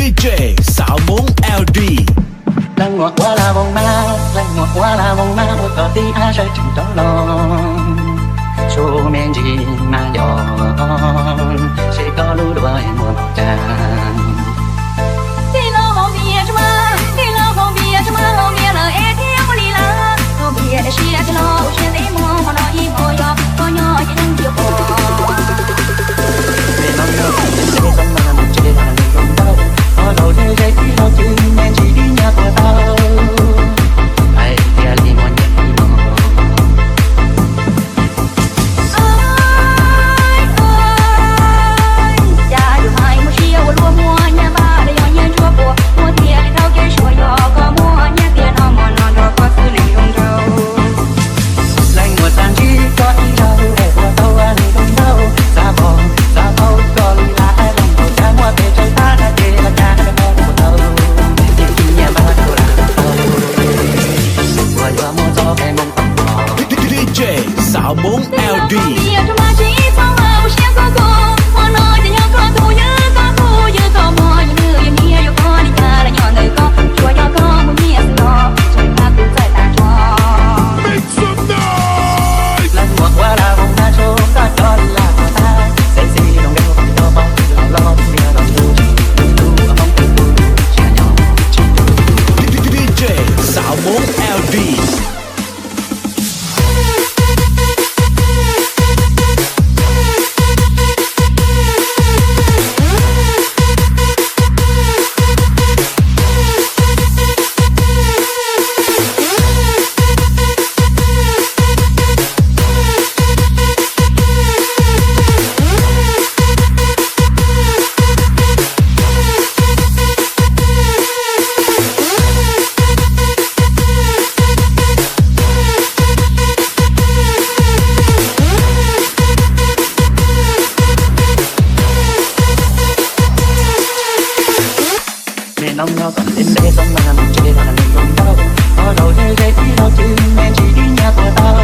D J Xav Hmoob L D. Leej muam ua la voos mab, leej muam ua la voos mab, ua koj tib ab sawv tsees rov los. Tshuav me ntsis mas yog, seb koj lub duav es muaj los cas. Tij laug Hauv Npias tsis mag, tij laug Hauv Npias tsis mag, Hauv Npias lawm es thiaj muaj li lawm. Hauv Npias daim siab tsis los, ua siab ntev muag, hmo no ib hmo yog, koj nyob ces yeej yuav pom. Peb no nyob tsev xwb mas nws tsev los nws zoo nraug, ob zaug ze ze ib zaug cw, me ntsis dib nyiag puas tau. Hais tias li muaj nyiaj li no. Cas yus hais muaj siab ua luaj, muaj nyiaj npab los yog nyiaj ntsuab puas, muaj tiag li rau kev suav, yog koj muaj nyiaj tiag no, hmo no nrog koj xwb nws zoo nraug. Leej muam xav ntsib koj ib zaug es puas tau nws zoo nraug, xav pom xav paub koj li lawm, leej thaum cas muaj pes tsawg tab no ces los cas koj puas tau, nyiaj npab rau lam tau, puas yuav muaj txoj kev moo tau. D J Xav Hmoob L D. D J Xav Hmoob L D. Me no nyob kom ntev ntev xwb mas nws tsev los nws zoo nraug, ob zaug ze ze ib zaug cw, me ntsis dib nyiag puas tau.